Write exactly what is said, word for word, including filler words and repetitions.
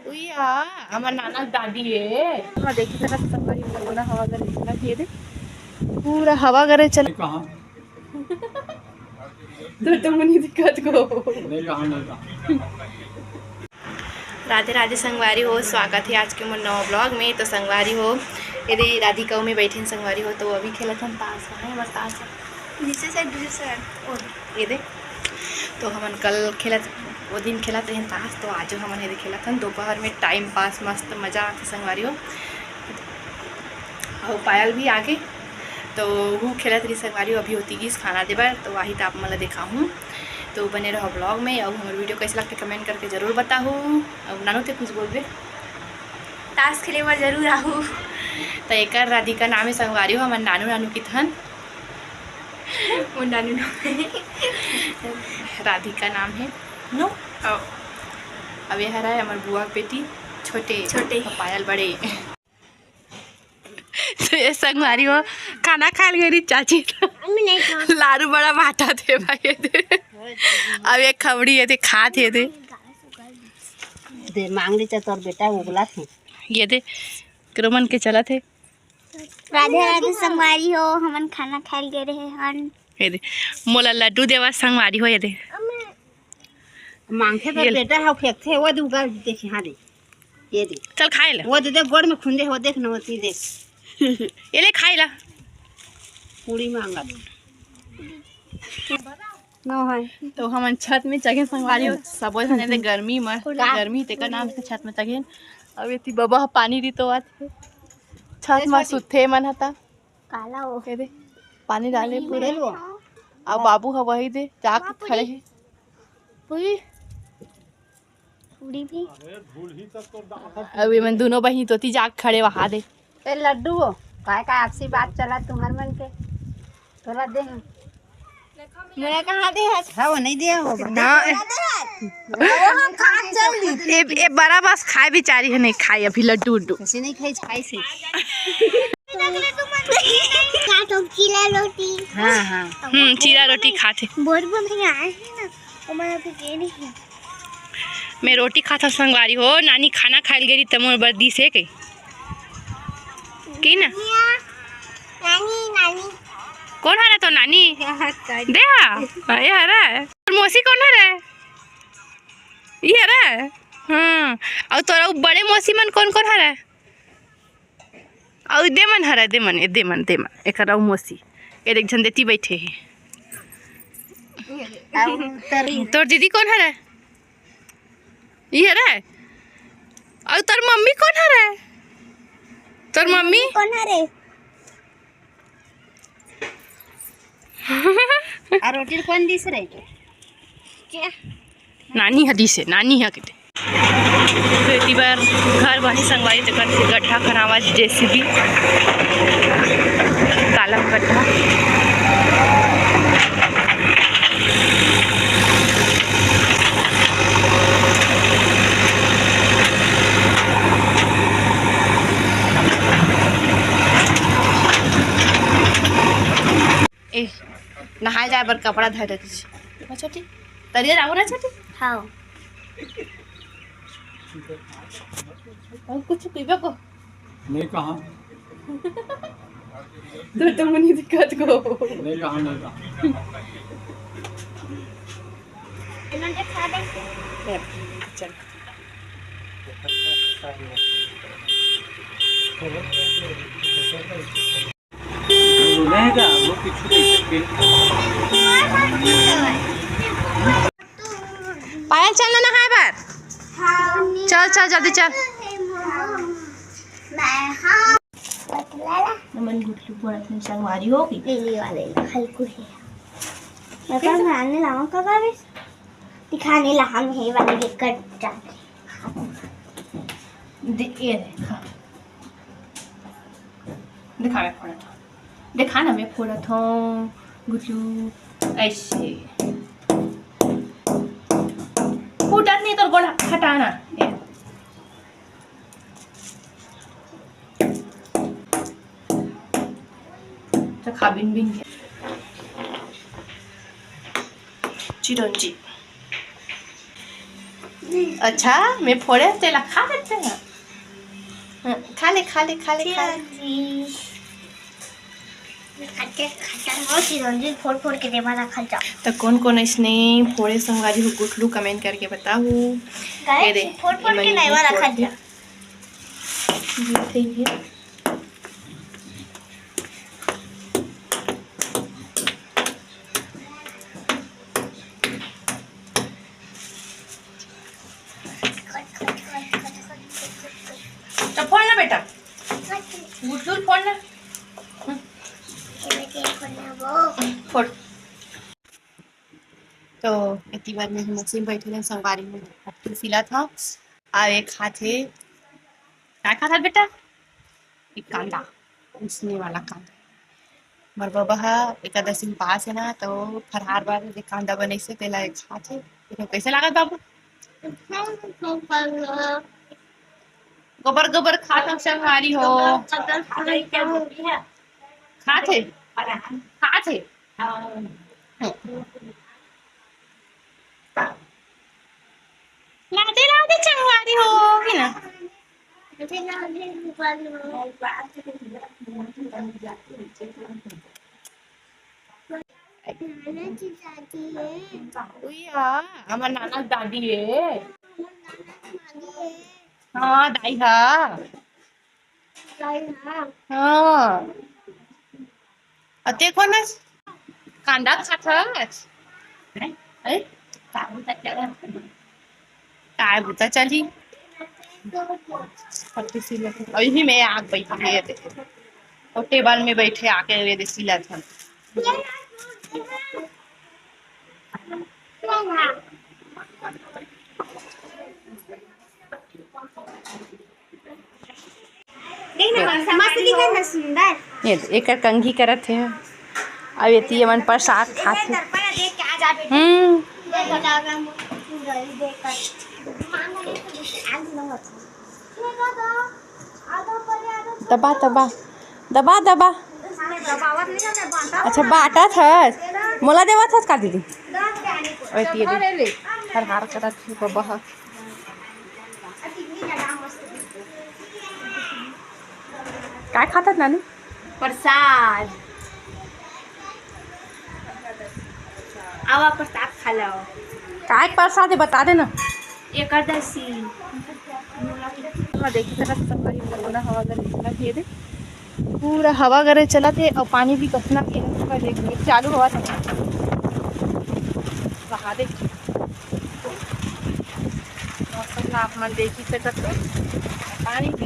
उई हा, हमर नाना के दादी ए। हाँ, देखी सकत हव संगवारी हो, पूरा हवा करे चला, ये दे, पूरा हवा करे चला। कहाँ? तो तुम नहीं दिक्कत को। नहीं कहा, नहीं कहा। राधे राधे संगवारी हो, स्वागत हे आज के मोर नवा vlog में। तो संगवारी हो, ये दे राधिका में बैठे संगवारी हो, तो अभी खेलत हन ताश, है बस ताश। नीचे से, नीचे से। ओ, ये दे। तो हमन कल खेलत, वो दिन खेलत रहेन ताश, तो आजो हमन ये दे खेलत हन दोपहर में। Time pass मस्त मजा आथे संगवारी हो। अउ पायल भी आगे, तो वो खेलत रही संगवारी हो, अभी होती गिस खाना दे बर, तो वही तो आप मन ला देखाहूँ। तो बने रहो vlog में। अउ हमर video कैसे लगथे comment करके जरूर बताहू। अउ नानू ते कुछ बोलबे? ताश खेले बर जरूर आहू। तो एकर राधिका नाम हे संगवारी हो, हमर नानू नानू किथन। वो नानू नाम हे। राधिका नाम हे। नो। अउ अब ये हरा हे हमर बुआ के बेटी, छोटे। छोटे। अउ पायल बड़े। तो ये संगवारी हो, खाना खाए ल गई रही चाची। हम नहीं खाओ। लारू बड़ा बांटत हे भाई, ये दे। अब ये खबड़ी ये दे, खात हे ये दे। दे मांग ली तोर बेटा उगला थे। ये दे, क्रमन के चलत हे। राधे राधे संगवारी हो, हमन खाना खाए ल गए रहे हन। ये दे, मोला लड्डू देवा संगवारी हो, ये दे। मांगथे तो ये ले। बेटा हो फेंकथे, वो दे उगा देखे, हाँ दे। ये दे। चल खाए ले। वो दे दे, गोड़ में खुंदे हो, देख नोती देख। ये ले खाए ला। पूरी मांगा दे। नो है। तो हमन छत में चघे संगवारी हो, सबो झन एदे गर्मी म, का? गर्मी तेकर नाम से छत में चघे। अब एती बबा ह पानी दी तो आत हे। छत में सुते मन हता। काला हो। ये दे, पानी डाले पूरे। ले लो। अब बाबू ह वही दे, जाके खड़े हे। पूरी। पूरी भी। अब ये मन दोनों बहिनी तोती जाके खड़े वहा दे। ए लड्डू हो, काय काय आपसी बात चला तुम्हार मन के? तोला दे हम। मैं कहाँ दे हस? हाँ, वो नहीं दे हो। हाँ। वो हम खा चल दी। ए, ए बड़ा बस खाए बिचारी है, नहीं खाए अभी लड्डू उड्डू। कैसे नहीं खाई, खाई से। का तो चीला रोटी। हाँ, हाँ। हम्म, चीला रोटी खाथे। बोर बोर में आए हैं ना, तो मैं अभी ये नहीं है। मैं रोटी खाता संगवारी हो, नानी खाना खाइल गेली त मोर बर दिस हे कही। की ना? नानी, नानी। कौन हरे तो नानी? दे हा। ये हरे। तोर मौसी कौन हरे? ये हरे। हाँ। और तोरा उ बड़े मौसी मन कौन कौन हरे? अउ दे मन हरय, दे मन, ए दे मन, दे मन, एकर अउ मौसी, ए देख झन देती बैठे हे। तोर दीदी कौन हरय? ई हरय? अउ तोर मम्मी कौन हरय? तोर मम्मी? कौन हरे? आ रोटी कौन दिस रे? नानी ह दिस हे, नानी ह किते। तो एती बर घर बनी संगवारी, तेकर से गड्ढा खनावा जेसीबी, काला गड्ढा। ए, नहाए जाए बर कपड़ा धर रखिस। अच्छा, ठीक। तरिया जाबो ना, अच्छा, ठीक। हाँ। अउ कुछ पीबे को? नहीं कहा। तो तुम नहीं दिक्कत को। नहीं कहा, नहीं कहा। चल। पायल, चल ना नहाए बर। चल, चल, जल्दी चल। हमन गुठली पूरा अपने संगवारी हो गई। नीली वाले हल्कू है। मैं तो खाने लाऊं कब आवे? दिखाने ला हम है वाली दिक्कत जाते। दे, ये देखा। दिखा, मैं फोड़त हूँ। दिखा ना, मैं फोड़त हूँ। गुटलू, ऐसे। फूटत नहीं, तोर गोड़ हटाना। ये। तो खा बिन बिन के। चिरंजी। अच्छा, मैं फोड़े तेला खा लेते हैं। हाँ, खा ले, खा ले, खा ले, खा ले। खट्टे, खट्टा बहुत ही रंजीत फोड़ फोड़ के देवा रखल जा। तो कौन कौन इसने फोड़े संगवारी हो गुठलू comment करके बताओ। Guys, ये दे, फोड़ फोड़ ये के मनी नहीं वाला फोड़ खा के। जा। ये थे ये। तो फोड़ ना बेटा, गुठलू फोड़ ना। हम्म। फोड़। तो इतनी बार में हम मशीन बैठे हैं, संगवारी में अक्टू सिला था। आ एक हाथ है, क्या खाता बेटा? एक कांदा, उसने वाला कांदा। मोर बबा ह एकादशी उपास है ना, तो फरहार बर एक कांदा बनैसे, तेला एक हाथ है। देखो कैसे लागत बाबू? गोबर गोबर खात हम संगवारी हो। खात है, खात है। राधे राधे संगवारी हो, कि ना? उई हा, हमर नाना के दादी है। हाँ, दाई हा। हाँ। अउ देखो ना, कांदा खात हस। हैं? हैं? काय बुता चली? अउ इही में आग बैठी है, ये देखो। अउ टेबल में बैठे आके ये दे सिलत हन। देख ना, मस्त दिखत ना, सुंदर। ये तो एकर कंघी करत हे। अब एती हमन प्रसाद खात हे। दर्पण देख के आ जाबे। हम्म। देख, देख, देख। दबा, दबा, दबा, दबा। अच्छा, बांटत हस, मोला देवत हस का दीदी? ओए, तिये दे। हर हार करत हे बबा ह। काय खात हस नानी? प्रसाद। आवा, प्रसाद खा लो। काय प्रसाद है, बता देना। एकादशी। हाँ, देखी सकत संगवारी, पूरा हवा गर्म चलत हे दे। पूरा हवा गर्म चलत हे अउ पानी भी कतना तेज हवा देख, चालू हवा चलत हे। बहा दे। मौसम ला आप मन देखी सकत हो। पानी भी